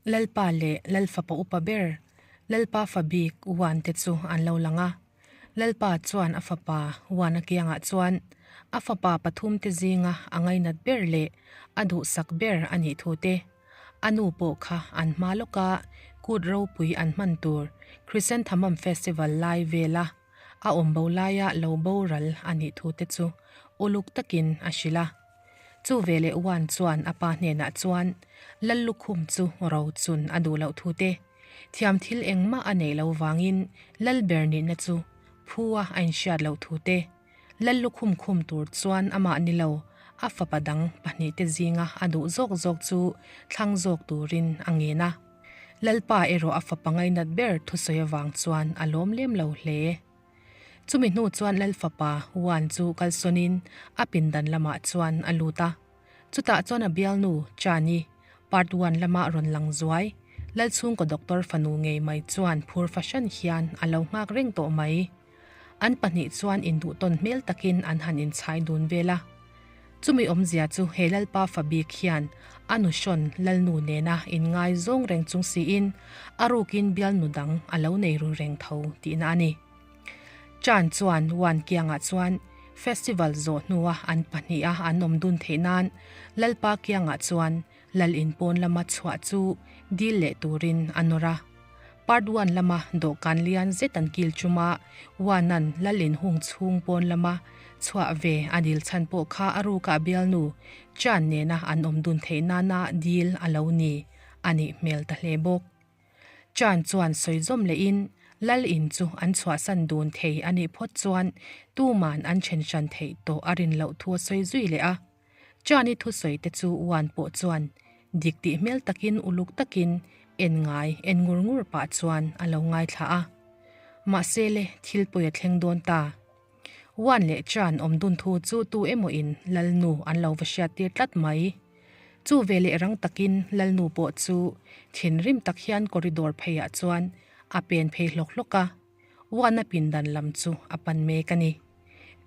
Lalpa leh Lalfapa upa ber, Lalpa fa bik Uan te chu an lo lang a. Lalpa chuan a fapa Uana kiangah chuan a fapa pathumte zinga a ngainat ber leh a duhsak ber a nih thu te, a nu pawh kha an hma lawka kut ropui an hman tur Chrysanthemum Festival lai vela a awm bo laia lo boral a nih thu te chu uluk takin a hrilh a. Chu veleh Uan chuan a pa hnenah chuan Lal lukhum chu ro chun a duh loh thu te, thiam thil engmah a neih loh vangin Lal ber nihna chu phu a a inhriat loh thu te, Lal lukhum khum tur chuan amah ni lo a fapa dang pahnihte zinga a duh zawk zawk chu thlang zawk turin a ngen a. Lalpa erawh a fapa ngainat ber thusawi avang chuan a lawm lem lo hle. Chumi hnu chuan Lal fapa Wan chu kalsawnin a pindan lamah chuan a lut a. Chutah chuan a bialnu Chani, part one lama rawn lang zuai, Lal chhungkaw doctor fanu ngei mai chuan phur fahran hian a lo nghak reng tawh mai. An pahnih chuan induhtawn hmel takin an han inchhai dun vel a. Chumi awmzia chu he Lalpa fa bik hian a nuhrawn Lalnu nena inngaizawng reng chung siin a rukin bialnu dang a lo nei ru reng tho tihna a ni. Chan chuan Wan kiangah chuan festival zawh hnua an pahniha an awm dun theih nan Lalpa kiangah chuan Lal in pawn lama chhuah chu dil leh turin a nawr a. Part one lama dawhkan lian zet an kil chum a, One-a'n Lal in hung chhung pawn lama chhuah ve a dil chhan pawh kha a rukah bialnu Chan nena an awm dun theih nana dil a lo ni a nih hmel ta hle bawk. Chan chuan sawi zawm lehin Lal in chu an chhuahsan dun thei a nih phawt chuan tuman an then hran theih tawh a rin loh thu a sawi zui leh a. Chani thusawi te chu Uan pawh chuan dik tih hmel takin uluk takin en ngai en ngur ngur pah chuan a lo ngaithla a. Mahse le thil pawi a thleng dawn ta. Uan leh Chan awm dun thu chu tu emaw in Lalnu an lo va hriat tir tlat mai. Chu veleh rang takin Lalnu pawh chu thinrim tak hian corridor pheiah chuan a pen phei hlawk hlawk a. Uana pindan lam chu a pan mek a ni.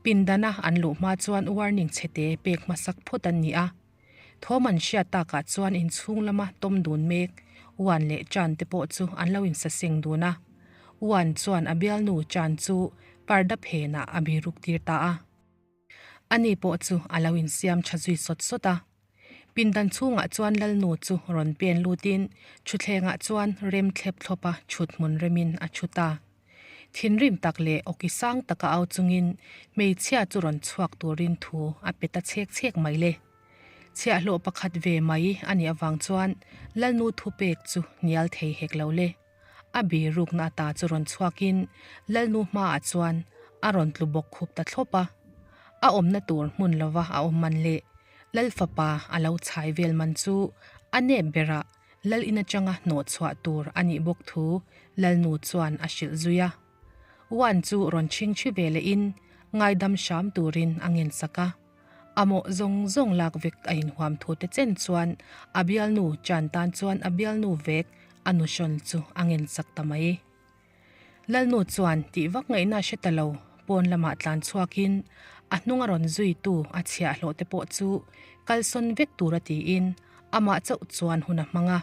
Pindana an luh hma chuan warning chhete pek hmasak phawt an ni a. Thawm an hriat takah chuan inchhung lama tawm dun mek Uan leh Chan te pawh chu an lo insaseng dun a. Uan chuan a bialnu Chan chu parda phenah a biruk tir ta a. Ani pawh chu a lo insiam tha zui sawt sawt a. Pindan chhungah chuan Lalnu chu rawn pen lutin thutthlengah chuan rem thlep thlawpa chhut hmun remin a thu ta. Thinrim tak leh awki sang taka au chungin hmeichhia chu rawn chhuak turin thu a pe ta chhek chhek mai le. Chhiahhlawh pakhat ve mai a nih avang chuan Lalnu thupek chu hnial thei hek lo le. A birukna ata chu rawn chhuakin Lalnu hmaah chuan a rawn tlu bawk khup ta thlawp a. A awmna tur hmun lova a awm man leh Lal fapa a lo chhai vel man chu a nep berah Lal in atanga hnawh chhuah tur a nih bawk thu Lalnu chuan a hrilh zui a. Uan chu rawn chhingchhi ve lehin ngaidam hram turin a ngensak a. A mawh zawng zawng lak vek a inhuam thu te chen chuan a bialnu chan tan chuan a bialnu vek a nuhrawn chu a ngensak ta mai. Lalnu chuan tih vak ngaihna a hre ta lo, pawn lamah tlan chhuakin a hnung a rawn zuitu a chhiahhlawh te pawh chu kalsawn vek tura tiin amah chauh chuan hun a hmang a.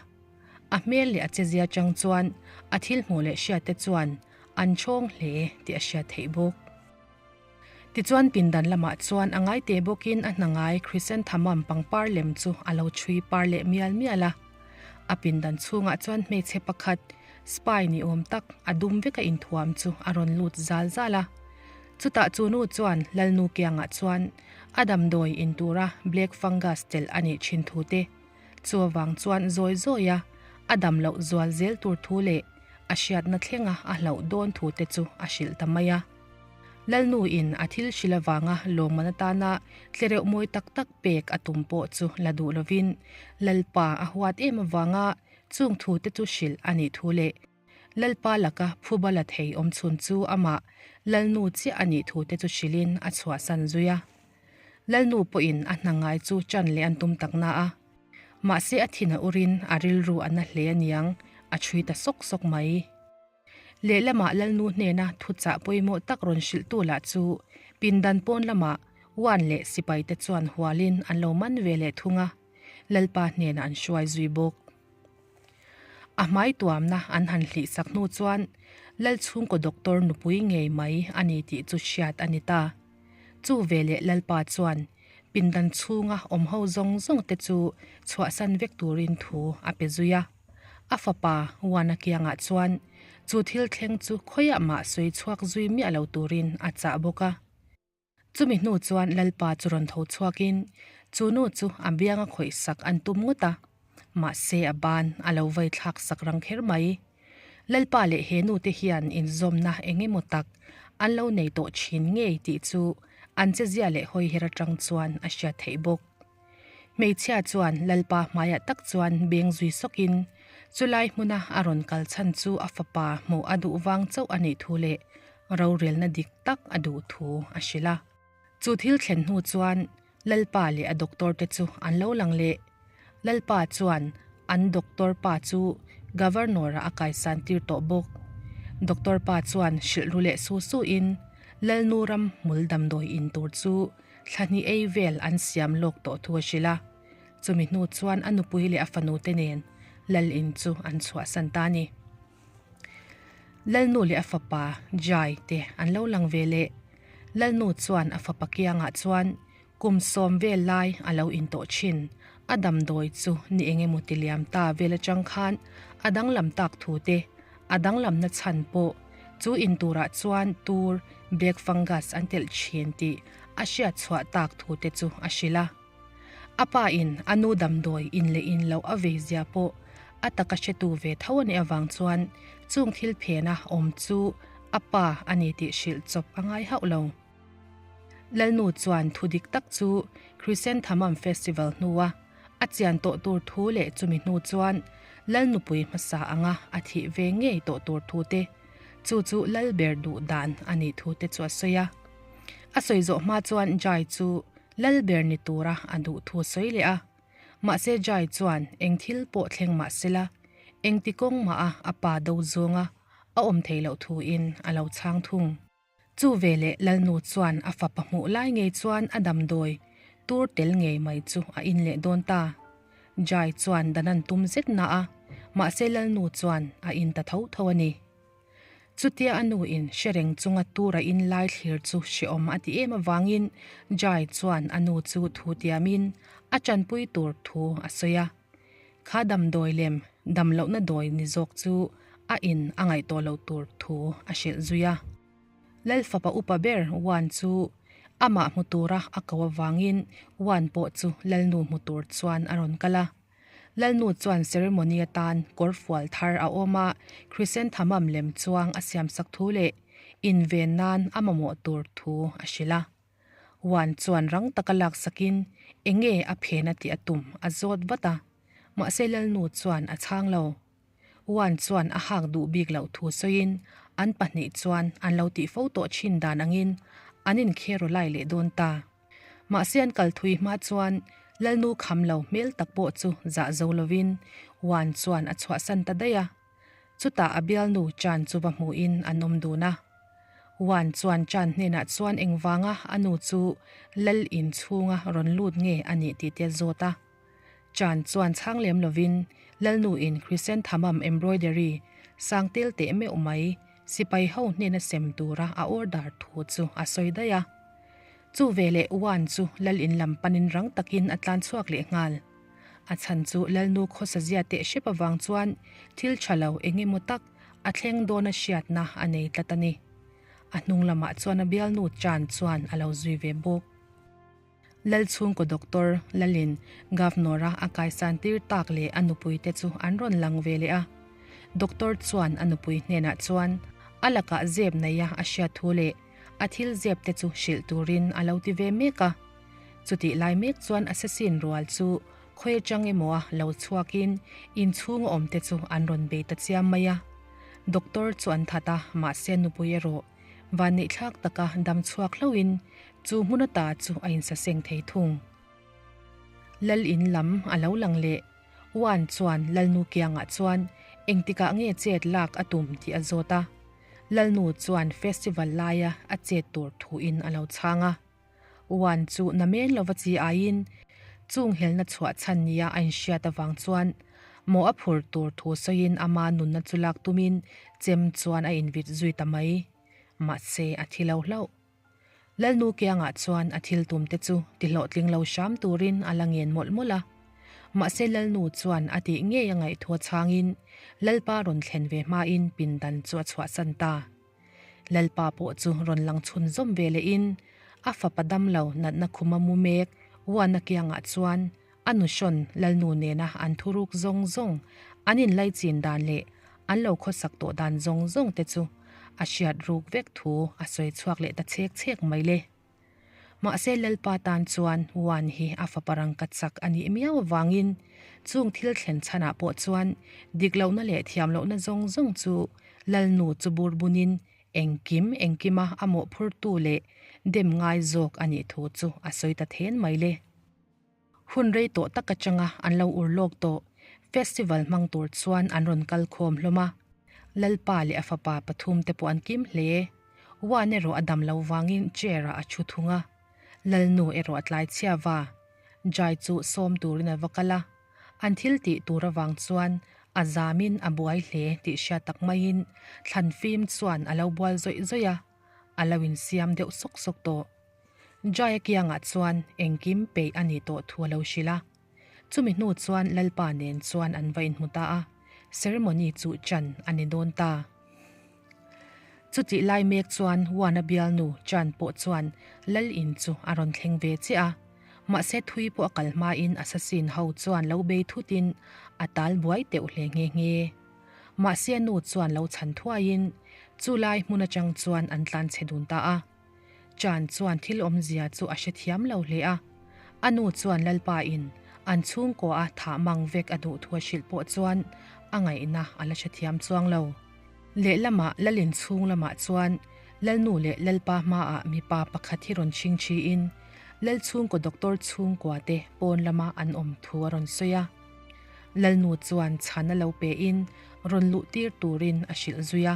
A hmel leh a chezia chang chuan a thil hmuh leh hriat te chuan an chhawng hle tih a hriat theih bawk. Tichuan pindan lamah chuan a ngai teh bawkin a hna ngai chrysanthemum pangpar lem chu a lo chhui par leh mial mial a. A pindan chhungah chuan hmeichhe pakhat, spy ni awm tak, a dum veka inthuam chu a rawn lut zal zal a. Chutah chu nu chuan Lalnu kiangah chuan a damdawi in tura black fungus telh a nih thin thu te, chu avang chuan zawi zawia a dam loh zual zel tur thu leh a hriatna thlenga a hlauh dawn thu te chu a hrilh ta mai a. Lalnu in a thil hrilh avanga lawngman atana tlereuh mawi tak tak pek a tum pawh chu la duh lovin Lalpa a huat em avanga chung thu te chu hrilh a nih thu leh Lalpa laka phuba la thei awm chhun chu amah Lalnu chiah a nih thu te chu hrilhin a chhuahsan zui a. Lalnu pawhin a hna ngai chu chan leh an tum tak na a. Mahse a thin a urin a rilru a na hle aniang a chhui ta sawk sawk mai. Lehlamah Lalnu hnena thuchah pawimawh tak rawn hrilhtu lah chu pindan pawn lamah Uan leh sipaite chuan hualin an lo man ve leh thung a, Lalpa hnenah an hruai zui bawk. A hmai tuamna an han hlih sak hnu chuan Lal chhungkaw doctor nupui ngei mai a ni tih chu hriat a ni ta. Chu veleh Lalpa chuan pindan chhunga awm ho zawng zawng te chu chhuahsan vek turin thu a pe zui a. A fapa Wana kiangah chuan chu thil thleng chu khawiah mah sawi chhuak zui miah lo turin a chah bawk a. Chumi hnu chuan Lalpa chu rawn tho chhuakin chu nu chu a bianga khawih sak an tum ngawt a, mahse a ban a lo vei thlak sak rang kher mai. Lalpa leh he nu te hian inzawmna eng emaw tak an lo nei tawh thin ngei tih chu an chezia leh hawiher atang chuan a hriat theih bawk. Hmeichhia chuan Lalpa hmaiah tak chuan beng zui sawkin chulai hmuna a rawn kal chhan chu a fapa hmuh a duh vang chauh a nih thu leh rorelna dik tak a duh thu a hrilh a. Chu thil thlen hnu chuan Lalpa leh a doctor te chu an lo lang leh. Lalpa chuan an doctor pa chu Governor ah a kaisan tir tawh bawk. Doctor pa chuan hrilh ru leh su su in Lalnu ram hmul damdawi in tur chu Thla hnih ei vel an siam lawk tawh thu a hrilh a, chumi hnu chuan a nupui leh a fanu te nen Lal in chu an chhuahsan ta a ni. Lalnu leh a fapa Jai te an lo lang ve leh. Lalnu chuan a fapa kiangah chuan kum sawm vel lai a lo in tawh thin. A damdawi chu ni eng emaw ti liam ta vel atang khan a danglam tak thu te, a danglamna chhan pawh chu in turah chuan tur black fungus an telh thin tih a hriat chhuah tak thu te chu a hrilh a. A pa in a nu damdawi in leh in loh a vei zia pawh a taka hretu ve tho a nih avang chuan chung thil phena awm chu a pa a ni tih hrilh chawp a ngai hauh lo. Lalnu chuan thu dik tak chu Chrysanthemum Festival hnua a chian tawh tur thu leh chumi hnu chuan Lalnupui hmasa anga a thih ve ngei tawh tur thu te, chu chu Lalber duh dan a nih thu te chu a sawi a. A sawi zawh hma chuan Jai chu Lalber ni tura a duh thu a sawi leh a. Mahse Jai chuan eng thil pawh thleng mah sela, engti kawng mah a a pa do zawnga a awm theih loh thuin a lo chhang thung. Chu veleh Lalnu chuan a fapa hmuh lai ngei chuan a damdawi tur tel ngei mai chu a in leh dawn ta. Jai chuan dan an tum zet na a, mahse Lalnu chuan a in ta tho tho a ni. Chutia a nu in hre reng chunga tur a in lai thlir chu hreawm a ti em avangin Jai chuan a nu chu thu tiamin a tanpui tur thu a sawi a. Kha damdawi lem dam lohna dawi ni zawk chu a in a ngaih tawh loh tur thu a hrilh zui a. Lal fapa upa ber Wan chu amah hmu tura a ko avangin Wan pawh chu Lalnu hmu tur chuan a rawn kal a. Lalnu chuan ceremony atan kawr fual thar a awm a, chrysanthemum lem chuang a siamsak thu leh inven nan a mamawh tur thu a hrilh a. Wan chuan rang taka laksakin eng nge a phena tih a tum a zawt vat a, mahse Lalnu chuan a chhang lo. Wan chuan a hak duh bik loh thu sawiin an pahnih chuan an lo tih fo tawh thin dan angin an inkher aw lai leh dawn ta. Mahse an kal thui hma chuan Lalnu kham lo hmel tak pawh chu zah zo lovin Wan chuan a chhuahsan ta daih a. Chutah a bialnu Chan chu va hmuhin an awm dun a. Wan chuan Chan hnenah chuan engvanga a nu chu Lal in chhunga rawn lut nge a nih tih te a zawt a. Chan chuan chhang lem lovin Lalnu in Chrysanthemum embroidery sang tel teh meuh mai sipai ho hnena sem tura a order thu chu a sawi daih a. Chu veleh Wan chu Lal in lam panin rang takin a tlan chhuak leh nghal. A chhan chu Lalnu khawsazia teh hrep avang chuan thil tha lo eng emaw tak a thleng dawn a hriatna a nei tlat a ni. A hnung lamah chuan a bialnu Chan chuan a lo zui ve bawk. Lal chhungkaw doctor Lalin Governor-a a kaisan tir tak leh a nupui te chu an rawn lang ve leh a. Doctor chuan a nupui hnenah chuan a lakah zep neia a hriat thu leh a thil zep te chu hrilh turin a lo ti ve mek a. Chutih lai mek chuan assassin rual chu khawi atang emaw a lo chhuakin inchhung a awm te chu an rawn bei ta chiam mai a. Doctor chu an that a, mahse nupui erawh vanneihthlak taka dam chhuak hlauhin chu hmun ata chu a insaseng thei thung. Lal in lam a lo lang leh. Wan chuan Lalnu kiangah chuan engtikah nge chet lak a tum tih a zawt a. Lalnu chuan festival laia a chet tur thuin a lo chhang a. Wan chu na men lova chi aiin chung helna chhuah chhan nia a inhriat avang chuan Mawh a phur tur thu sawiin ama nunna chu lak tumin chem chuan a invit zui ta mai. Mahse, a thi lo hlauh. Lalnu kiangah chuan a thil tum te chu ti hlawhtling lo hram turin a la ngen mawlh mawlh a. Mahse Lalnu chuan a tih ngei a ngaihthua chhangin Lalpa rawn thlen ve hmain pindan chu a chhuahsan ta. Lalpa pawh chu rawn lang chhun zawm ve lehin a fapa damlo natna khuma mu mek Uana kiangah chuan a nuhrawn Lalnu nena an thuruk zawng zawng an inlaichin dan leh an lo khawsak tawh dan zawng zawng te chu a hriat ruk vek thu a sawi chhuak leh ta chhek chhek mai le. Mahse Lalpa tan chuan Uan hi a fapa rangka chak a nih miau avangin chung thil thlen chhanah pawh chuan dik lohna leh thiam lohna zawng zawng chu Lalnu chu bur bunin engkim engkima a mawhphurtu leh dem ngai zawk a nih thu chu a sawi ta then mai le. Hun rei tawh tak atanga an lo ur lawk tawh. Festival hmang tur chuan an rawn kal khawm hlawm a. Lalpa leh a fapa pathum te pawh an kim hle. Wan erawh a dam lo vangin chair ah a thu thung a. Lalnu erawh a tlai chhia va. Jai chu sawm turin a va kal a. An thil tih tur avang chuan a zamin a buai hle tih hriat tak maiin thlan fim chuan a lo bual zawih zawih a. A lo insiam deuh sawk sawk tawh. Jaya kiangah chuan engkim peih a nih tawh thu a lo hrilh a. Chumi hnu chuan Lalpa nen chuan an va inhmu ta a, ceremony chu chan a ni dawn ta. Chutih lai mek chuan Wana bialnu Chan pawh chuan Lal in chu a rawn thleng ve chiah a. Mahse thui pawh a kal hmain assassin ho chuan lo bei thutin a tal buai teuh hle nghe nghe. Mahse a nu chuan lo chhan thuaiin chulai hmun atang chuan an tlanchhe dun ta a. Chan chuan thil awmzia chu a hrethiam lo hle a. A nu chuan Lalpa in an chhungkaw a thah mang vek a duh thu a hrilh pawh chuan a ngaihna a la hrethiam chuang lo. Lehlamah Lalin chhung lamah chuan Lalnu leh Lalpa hmaah mipa pakhat hi rawn chhing thiin Lal chhungkaw doctor chhungkua te pawn lama an awm thu a rawn sawi a. Lalnu chuan chhan a lo pein rawn luh tir turin a hrilh zui a.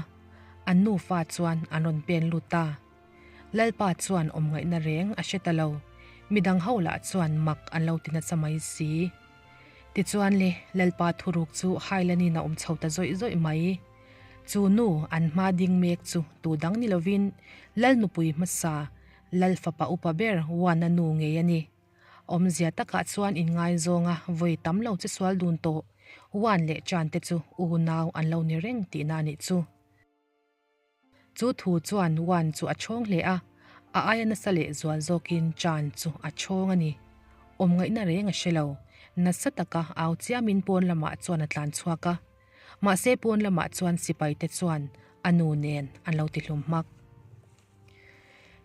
An nufa chuan an rawn pen lut ta. Lalpa chuan awm ngaihna reng a hre ta lo. Midang ho lah chuan mak an lo ti nasa mai si. Tichuan le, Lalpa thuruk chu Hailanin a awm chho ta zawih zawih mai. Chu nu an hma ding mek chu tu dang ni lovin Lal nupui hmasa, Lal fapa upa ber Wana nu ngei a ni. Awmzia takah chuan inngaizawng a vawi tam lo che sual dun tawh. Wan leh Chan te chu unau an lo ni reng tihna a nih chu. Chu thu chuan Wan chu a chhawng hle a, a aia nasa leh zual zawkin Chan chu a chhawng a ni. Awm ngaihna reng a hre lo. Nasa taka au chiamin pawn lamah chuan a tlan chhuak a. Mahse pawn lamah chuan sipai te chuan a nu nen an lo tihlum hmak.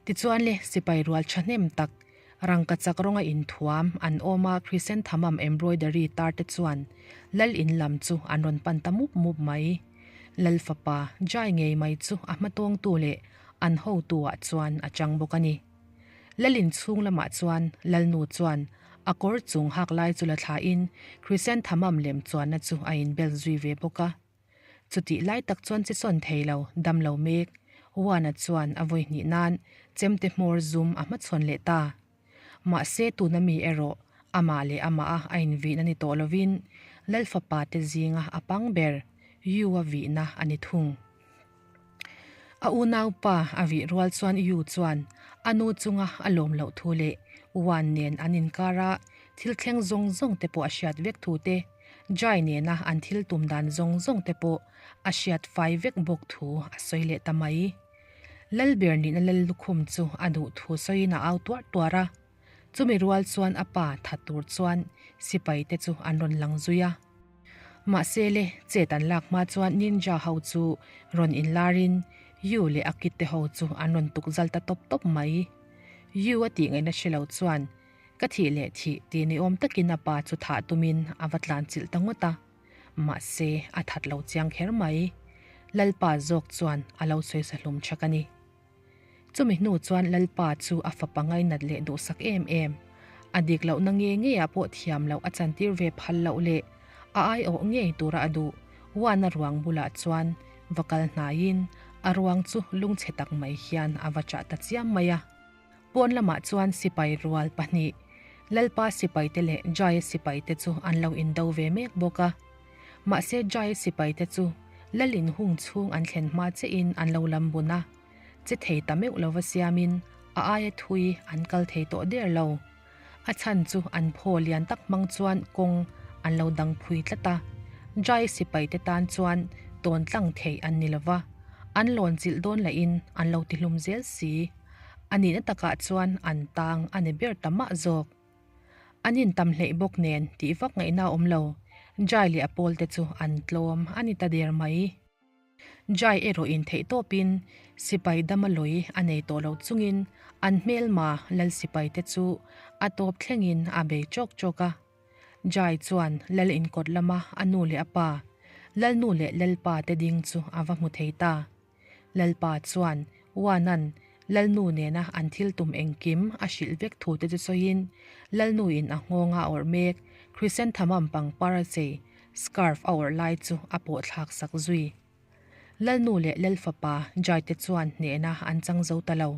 Tichuan le, sipai rual thahnem tak, rangkachak rawnga inthuam, an awm a chrysanthemum embroidery tar te chuan Lal in lam chu an rawn pan ta mup mup mai. Lal fapa Jai ngei mai chu a hmatawngtu leh an hotu ah chuan a chang bawk a ni. Lal in chhung lamah chuan Lalnu chuan a kawr chung hak lai chu la thlain chrysanthemum lem chuanna chu a inbel zui ve bawk a. Chutih lai tak chuan che sawn thei lo, dam lo mek. Wana chuan a vawi hnih nan chemte hmawr zum a hmachhawn leh ta. Mahse tuna mi erawh amah leh amah a a invihna ni tawh lovin Lal fapa te zinga a pang ber Yu-a vihna a ni thung. A unaupa a vih rual chuan Yu chuan a nu chunga a lawm loh thu leh Wan nen an inkar a, thil thleng zawng zawng te pawh a hriat vek thu te, Jai nena an thil tum dan zawng zawng te pawh a hriat fai vek bawk thu a sawi leh ta mai. Lalber nihna lal lukhum chu a duh thu sawiin a au tuarh tuarh a. Chumi rual chuan a pa that tur chuan sipai te chu an rawn lang zui a. Mahse le, chet an lak hma chuan ninja ho chu rawn inlarin Yu leh a kit te ho chu an rawn tuk zal ta tawp tawp mai. Yu a tih ngaihna hre lo chuan ka thih leh thih tih ni awm takin a pa chu thah tumin a va tlan chilh ta ngawt a. Mahse a that lo chiang kher mai. Lalpa zawk chuan a lo sawi sa hlum chak a ni. Chumi hnu chuan Lalpa chu a fapa ngainat leh duhsak em em. A dik lohna nge ngeiah pawh thiam loh a chantir ve phal loh leh a aiawh ngei tura a duh Wana ruang bulah chuan va kal hnaiin a ruang chu lungchhe tak mai hian a va chah ta chiam mai a. Pawn lamah chuan sipai rual pahnih, Lalpa sipaite leh Jaya sipaite chu an lo indo ve mek bawk a. Mahse Jai sipaite chu Lal in hung chhung an thlen hma chiahin an lo lam bun a, che thei ta meuh lova siamin a aia thui an kal thei tawh der lo. A chhan chu an phaw lian tak hmang chuan kawng an lo dang phui tlat a, Jai sipaite tan chuan tawn tlang theih an ni lova, an lawn chilh dawn lahin an lo tihlum zel si. A nihna takah chuan an tang a ni ber ta mah zawk. An intam hleih bawk nen tih vak ngaihna a awm lo, Jai leh a pawlte chu an tlawm a ni ta der mai. Jai erawh in theih tawpin sipai dama lawi a nei tawh lo chungin an hmelma lal sipaite chu a tawp thlengin a bei chawk chawk a. Jai chuan lal inkawt lama a nu leh a pa, lalnu leh lalpa te ding chu a va hmu thei ta. Lalpa chuan Uanan Lalnu nena an thil tum engkim a hrilh vek thu te chu sawiin Lalnuin a nghawnga a awrh mek Chrysanthemum pangpar a chei scarf a awrh lai chu a pawh thlak sak zui. Lalnu leh Lalfapa Jai te chuan hnehna an chang zo ta lo.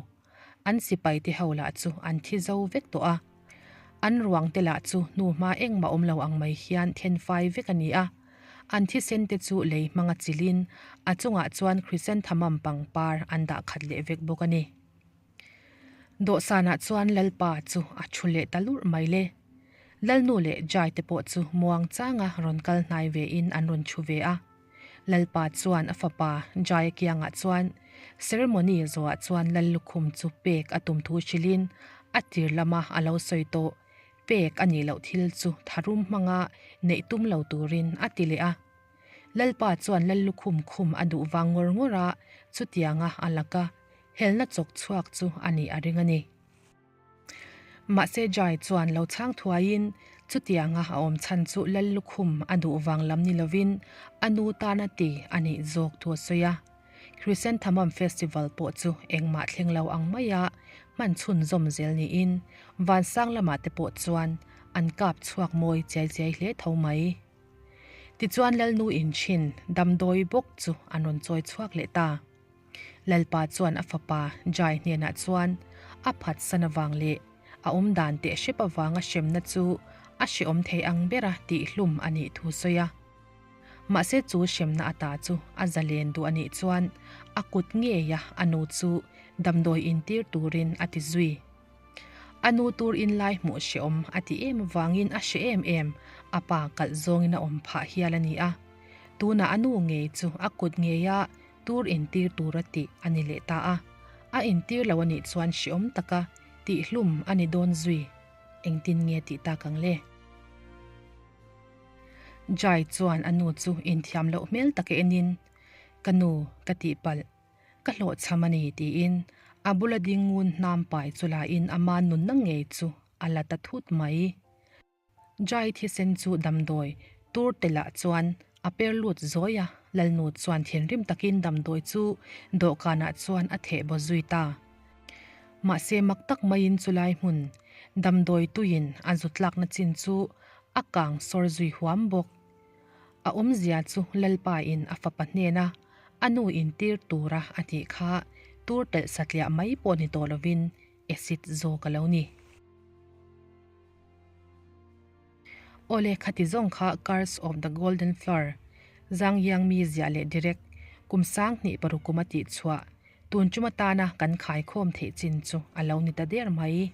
An sipai te ho lah chu an thi zo vek tawh a. An ruang te lah chu hnu hma engmah awm lo ang mai hian then fai vek a ni a. An thisen te chu lei hmanga chilin a chungah chuan chrysanthemum pangpar an dah khat leh vek bawk a ni. Dawhsanah chuan Lalpa chu a thu leh ta lurh mai le. Lalnu leh Jai te pawh chu muang changa rawn kal hnai vein an rawn thu ve a. Lalpa chuan a fapa Jai kiangah chuan ceremony zawhah chuan Lal lukhum chu pek a tum thu hrilhin a tir lama a lo sawi tawh. Pek a nih loh thil chu tharum hmanga neih tum lo turin a ti leh a. Lalpa chuan Lal lukhum khum a duh vang ngawr ngawr a, chutianga a laka helna chawk chhuak chu a nih a ring a ni. Mahse Jai chuan lo chhang thuaiin chutianga a awm chhan chu Lal lukhum a duh vang lam ni lovin a nu tana ti a nih zawk thu a sawi a. Chrysanthemum Festival pawh chu engmah thleng lo ang maia hman chhunzawm zel niin vansang lamah te pawh chuan an kap chhuak mawi chiai chiai hle tho mai. Tichuan Lalnu inchhin damdawi bawk chu an rawn chawi chhuak leh ta. Lalpa chuan a fapa Jai hnenah chuan a phatsan avang leh a awmdan teh hrep avanga hremna chu a hrehawm thei ang bera tihhlum a nih thu sawi a. Mahse chu hremna ata chu a zalen duh a nih chuan a kut ngeia a nu chu damdawi intir turin a ti zui. A nu tur inlai hmuh hrehawm a ti em avangin a hre em em, a pa kalh zawngin a awm phah hial a ni a. Tunah a nu ngei chu a kut ngeia tur intir tura tih a ni leh ta a. A intir lo a nih chuan hrehawm taka tihhlum a ni dawn zui. Engtin nge tih tak ang le? Jai chuan a nu chu inthiam loh hmel taka enin, Ka nu, ka tihpalh. Ka hlawhchham a ni, tiin a bula ding ngun hnam pai chu lain ama nunna ngei chu a la ta thut mai. Jai thisen chu damdawi tur telah chuan a per lut zawi a, Lalnu chuan thinrim takin damdawi chu dawhkanah chuan a theh baw zui ta. Mahse mak tak maiin chulai hmun damdawi tuiin a zu tlakna chin chu a kang sawr zui huam bawk. A awmzia chu Lalpa in a fapa hnena a nu intir tura a tih kha tur telh satliah mai pawh ni tawh lovin acid zawk a lo ni. Awle khati zawng kha Curse of the Golden Flower, Zhang Yang mi ziah leh direct, kum 2006 kum a tih chhuah, tun tum atana kan khaikhawm theih chin chu a lo ni ta der mai.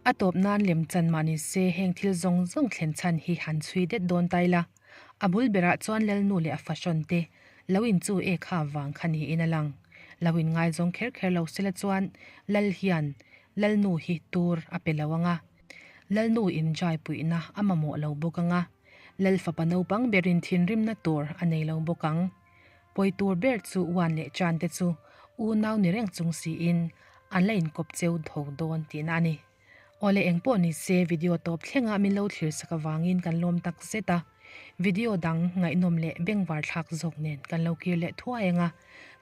A tawp nan lemchan mah ni se heng thil zawng zawng thlen chhan hi han chhui det dawn tai la. A bul berah chuan Lalnu leh a fahrawn te lo in chu e kha vang kha niin a lang. Lo in ngaizawng kher kher lo sela chuan Lal hian Lalnu hi tur a pe lo ang a. Lalnu in jai puihna a mamawh lo bawk ang a. Lal fapa naupang berin thinrimna tur a nei lo bawk ang. Pawi tur ber chu Uan leh Chan te chu unau ni reng chung siin an la inkawp cheu tho dawn tihna a ni. Awle engpawh ni se video tawp thlenga min lo thlir sak avangin kan lawm tak zet a, video dang ngaihnawm leh bengvar thlak zawk nen kan lo kir leh thuai ang a,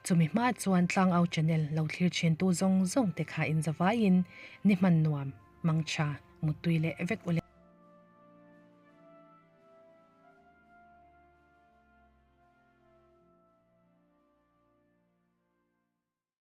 chumi hma chuan Tlangau channel lo thlir thintu zawng zawng te kha inzavaiin ni hman nuam, mangtha, muttui leh vek ule.